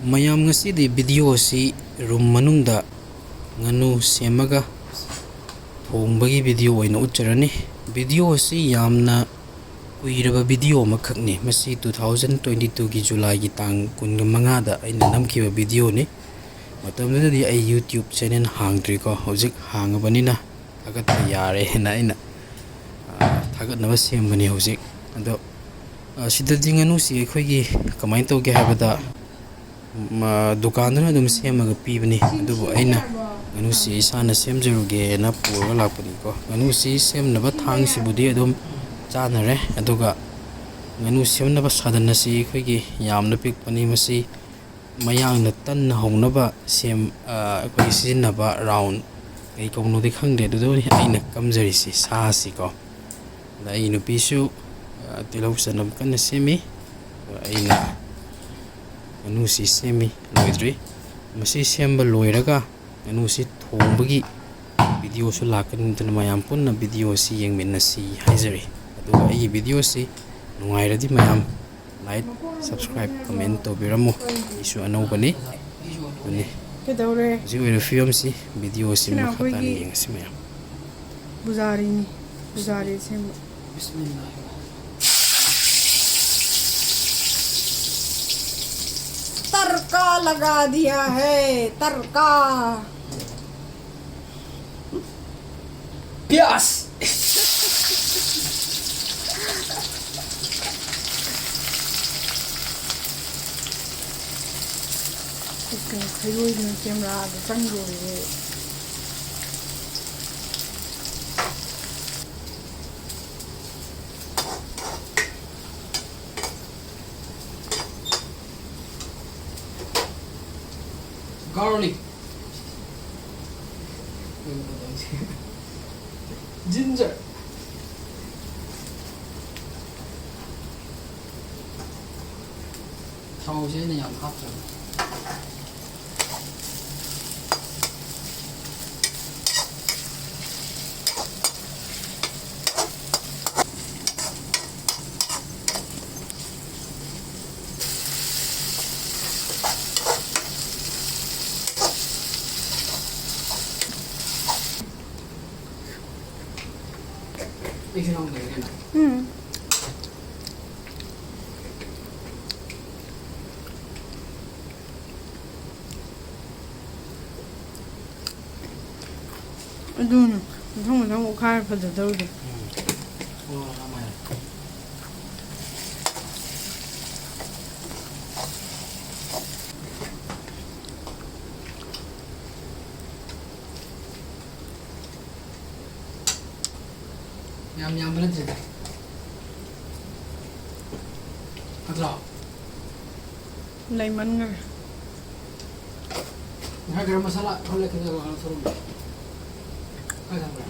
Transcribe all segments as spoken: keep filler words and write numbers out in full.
ꯃꯌꯥꯝ, ꯉꯁꯤꯗꯤ video ꯑꯁꯤ room ꯃꯅꯨꯡꯗ ꯉꯥꯅꯨ ꯁꯦꯝꯃꯒ ꯊꯣꯡꯕꯒꯤ video ꯑꯣꯏꯅ ꯎꯠꯆꯔꯅꯤ꯫ Video ꯑꯁꯤ ꯌꯥꯝꯅ ꯀꯨꯏꯔꯕ video ꯑꯃꯈꯛꯅꯤ꯫ ꯃꯁꯤ two thousand twenty twoꯒꯤ Julyꯒꯤ ꯇꯥꯡ ꯀꯨꯟꯒ ꯃꯉꯥꯗ ꯑꯩꯅ ꯅꯝꯈꯤꯕ videoꯅꯤ꯫ ꯃꯇꯝꯗꯨꯗꯗꯤ ꯑꯩ YouTube channel ꯍꯥꯡꯗ꯭ꯔꯤꯀꯣ꯫ ꯍꯧꯖꯤꯛ ꯍꯥꯡꯉꯕꯅꯤꯅ ꯊꯥꯒꯠꯄ ꯌꯥꯔꯦ ꯍꯥꯏꯅ ꯑꯩꯅ, ꯑ, ꯊꯥꯒꯠꯅꯕ ꯁꯦꯝꯕꯅꯤ ꯍꯧꯖꯤꯛ꯫ ꯑꯗꯣ, ꯑ, ꯁꯤꯗꯗꯤ ꯉꯥꯅꯨꯁꯤ ꯑꯩꯈꯣꯏꯒꯤ ꯀꯃꯥꯏꯅ ꯇꯧꯒꯦ ꯍꯥꯏꯕꯗ, ꯃ-, ꯗꯨꯀꯥꯟꯗꯨꯅ ꯑꯗꯨꯝ ꯁꯦꯝꯃꯒ ꯄꯤꯕꯅꯤ꯫ ꯑꯗꯨꯕꯨ ꯑꯩꯅ ꯉꯥꯅꯨꯁꯤ ꯏꯁꯥꯅ ꯁꯦꯝꯖꯔꯨꯒꯦꯅ ꯄꯨꯔꯒ ꯂꯥꯛꯄꯅꯤꯀꯣ꯫ ꯉꯥꯅꯨꯁꯤ ꯁꯦꯝꯅꯕ ꯊꯥꯡꯁꯤꯕꯨꯗꯤ ꯑꯗꯨꯝ ꯆꯥꯅꯔꯦ, ꯑꯗꯨꯒ ꯉꯥꯅꯨ ꯁꯦꯝꯅꯕ ꯁꯥꯗꯟ ꯑꯁꯤ ꯑꯩꯈꯣꯏꯒꯤ ꯌꯥꯝꯅ ꯄꯤꯛꯄꯅꯤ꯫ ꯃꯁꯤ ꯃꯌꯥꯡꯅ ꯇꯟꯅ ꯍꯧꯅꯕ ꯁꯦꯝ-, ꯑ, ꯑꯩꯈꯣꯏꯒꯤ ꯁꯤꯖꯤꯟꯅꯕ round, ꯀꯩ ꯀꯧꯕꯅꯣꯗꯤ ꯈꯪꯗꯦ, ꯑꯗꯨꯗ ꯑꯩꯅ ꯀꯝꯖꯔꯤꯁꯤ ꯁꯥꯁꯤꯀꯣ꯫ ꯑꯗ ꯑꯩ ꯅꯨꯄꯤꯁꯨ, ꯑ, ꯇꯤꯜꯍꯧ ꯆꯅꯝ ꯀꯟꯅ ꯁꯦꯝꯃꯤ꯫ ꯑꯗ ꯑꯩꯅ ꯉꯥꯅꯨꯁꯤ ꯁꯦꯝꯃꯤ, ꯂꯣꯏꯗ꯭ꯔꯤ꯫ ꯃꯁꯤ ꯁꯦꯝꯕ ꯂꯣꯏꯔꯒ ꯉꯥꯅꯨꯁꯤ ꯊꯣꯡꯕꯒꯤ videoꯁꯨ ꯂꯥꯛꯀꯅꯤ, ꯑꯗꯨꯅ ꯃꯌꯥꯝ ꯄꯨꯟꯅ video ꯑꯁꯤ ꯌꯦꯡꯃꯤꯟꯅꯁꯤ ꯍꯥꯏꯖꯔꯤ꯫ ꯑꯗꯨꯒ ꯑꯩꯒꯤ videoꯁꯤ ꯅꯨꯡꯉꯥꯏꯔꯗꯤ ꯃꯌꯥꯝ like, subscribe, comment ꯇꯧꯕꯤꯔꯝꯃꯨ꯫ ꯑꯩꯁꯨ ꯑꯅꯧꯕꯅꯤ꯫ ꯑꯗꯨꯅꯤ꯫ ꯀꯩꯗꯧꯔꯦ? ꯍꯧꯖꯤꯛ ꯑꯣꯏꯔꯤꯕ ꯐꯤꯕꯝꯁꯤ video ꯑꯁꯤ ꯁꯤꯅ ꯃꯈꯥ ꯇꯥꯅ ꯑꯩꯈꯣꯏꯒꯤ ꯌꯦꯡꯉꯁꯤ ꯃꯌꯥꯝ꯫ ꯕꯨꯖꯥꯔꯤꯅꯤ꯫ ꯕꯨꯖꯥꯔꯤ ꯑꯁꯦꯡꯕ꯫ ꯕꯤꯁꯃꯤꯜꯂꯥꯍꯤ꯫ तड़का लगा दिया है, तड़का। प्यास। ꯈꯩꯔꯣꯏꯗꯨꯅ cameraꯗ ꯆꯪꯗꯣꯔꯤꯅꯦ꯫ Garlic, ginger, ꯊꯥꯎꯁꯦ ꯑꯩꯅ ꯌꯥꯝ ꯍꯥꯞꯇ꯭ꯔꯕ꯫ ꯑꯩꯁꯨ ꯌꯥꯎꯗ꯭ꯔꯦ ꯀꯩꯅꯣ꯫ ꯎꯝ꯫ ꯑꯗꯨꯅ ꯃꯊꯪ ꯃꯊꯪ ꯑꯣꯠꯈꯥꯏꯔ ꯐꯖꯗꯧꯔꯤꯗꯣ꯫ ꯎꯝ꯫ ꯑꯣ, ꯌꯥꯝ ꯍꯩꯔꯦ꯫ ꯌꯥꯝ ꯌꯥꯝꯕ ꯅꯠꯇ꯭ꯔꯦꯗ꯫ ꯅꯠꯇ꯭ꯔꯣ? ꯂꯩꯃꯟꯒꯔꯦ꯫ ꯉꯁꯥꯏ ꯒꯔꯝ ꯃꯁꯥꯂꯥ ꯈꯔ ꯂꯩꯈꯠꯂꯒ ꯂꯧꯊꯣꯔꯛꯑꯣ꯫ ꯀꯥꯏ ꯊꯝꯈ꯭ꯔꯦ?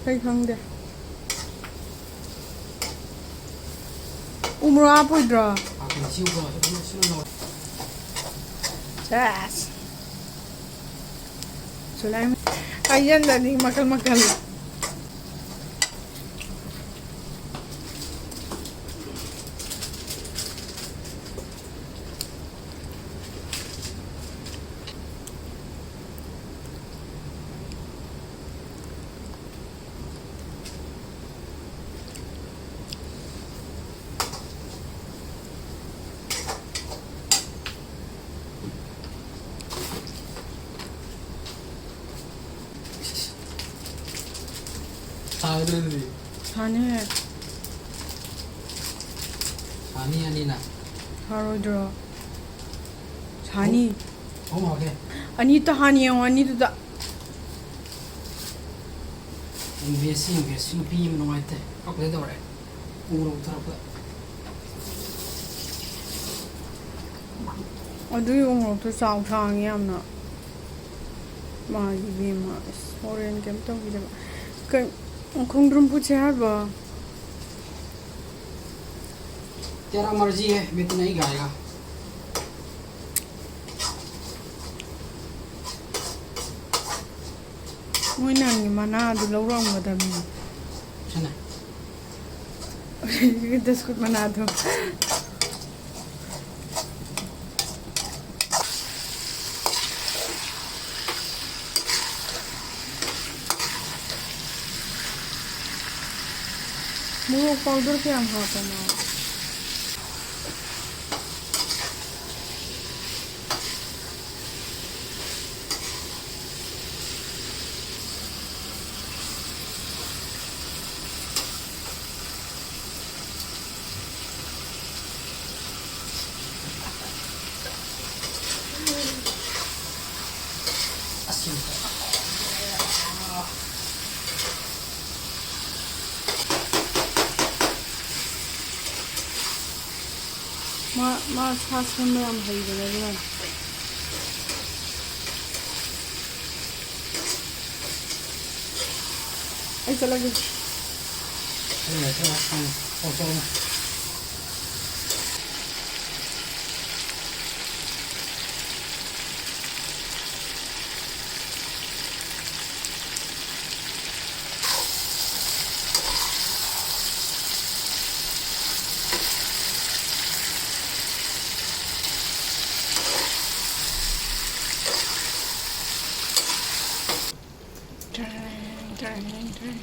ꯑꯩ ꯈꯪꯗꯦ꯫ ꯎ ꯃꯣꯔꯣꯛ ꯍꯥꯞꯄꯣꯏꯗ꯭ꯔꯣ? ꯍꯥꯞꯀꯅꯤ꯫ ꯁꯤ ꯎ ꯃꯣꯔꯣꯛꯁꯦ ꯐꯖꯅ ꯁꯤꯜꯍꯜꯂꯣ꯫ ꯁꯦꯁ꯫ ꯁꯨꯂꯥꯏꯃ-, ꯍꯥꯏꯖꯟꯗꯅꯤ ꯃꯈꯜ ꯃꯈꯜ꯫ ꯁꯥꯒꯗ꯭ꯔꯣ ꯑꯗꯨꯗꯤ? ꯁꯥꯅꯤꯍꯦ꯫ ꯁꯥꯅꯤ ꯑꯅꯤꯅ꯫ ꯁꯥꯔꯣꯏꯗ꯭ꯔꯣ? ꯁꯥꯅꯤ꯫ ꯑꯍꯨꯝ ꯍꯥꯞꯀꯦ꯫ ꯑꯅꯤ ꯇꯍꯥꯟ ꯌꯦꯡꯉꯣ, ꯑꯅꯤꯗꯨꯗ꯫ ꯏꯟꯚꯦꯁꯁꯤ, ꯏꯟꯚꯦꯁꯁꯤ ꯅꯨꯄꯤ ꯑꯃ ꯅꯨꯡꯉꯥꯏꯇꯦ꯫ ꯀꯞꯀꯗꯧꯔꯦ꯫ ꯎ ꯃꯣꯔꯣꯛ ꯊꯣꯔꯛꯄꯗ꯫ ꯑꯗꯨꯒꯤ ꯎ ꯃꯣꯔꯣꯛꯇꯣ ꯆꯥꯎ ꯁꯥꯡꯉꯦ ꯌꯥꯝꯅ꯫ ꯃꯥꯒꯤ ꯏꯕꯦꯝꯃ, ꯑꯁ, ꯍꯣꯔꯦꯟ ꯀꯩꯝ ꯇꯧꯕꯤꯗꯕ꯫ ꯀꯩ-, ꯈꯣꯡꯗ꯭ꯔꯨꯝ ꯐꯨꯠꯁꯦ ꯍꯥꯏꯕ? तेरा मर्जी है, मैं तो नहीं खाएगा। ꯃꯣꯏ ꯅꯍꯥꯟꯒꯤ ꯃꯅꯥꯗꯨ ꯂꯧꯔꯝꯒꯗꯕꯅꯤ꯫ ꯁꯤꯅ? ꯗꯁꯀꯨꯠ ꯃꯅꯥꯗꯣ꯫ ꯃꯣꯔꯣꯛ powder ꯀꯌꯥꯝ ꯍꯥꯞꯄꯅꯣ? ꯑꯁꯤꯕ꯫ ꯃꯥ, ꯃꯥ ꯁꯥ ꯁꯦꯝꯕ ꯌꯥꯝ ꯍꯩꯕꯅꯦ ꯑꯗꯨꯅꯅꯦ꯫ ꯑꯩ ꯆꯠꯂꯒꯦ꯫ ꯑꯩ ꯂꯩꯇ꯭ꯔꯦ, ꯅꯪ ꯊꯣꯛꯇꯣꯛꯑꯣ꯫ Dang, dang, dang.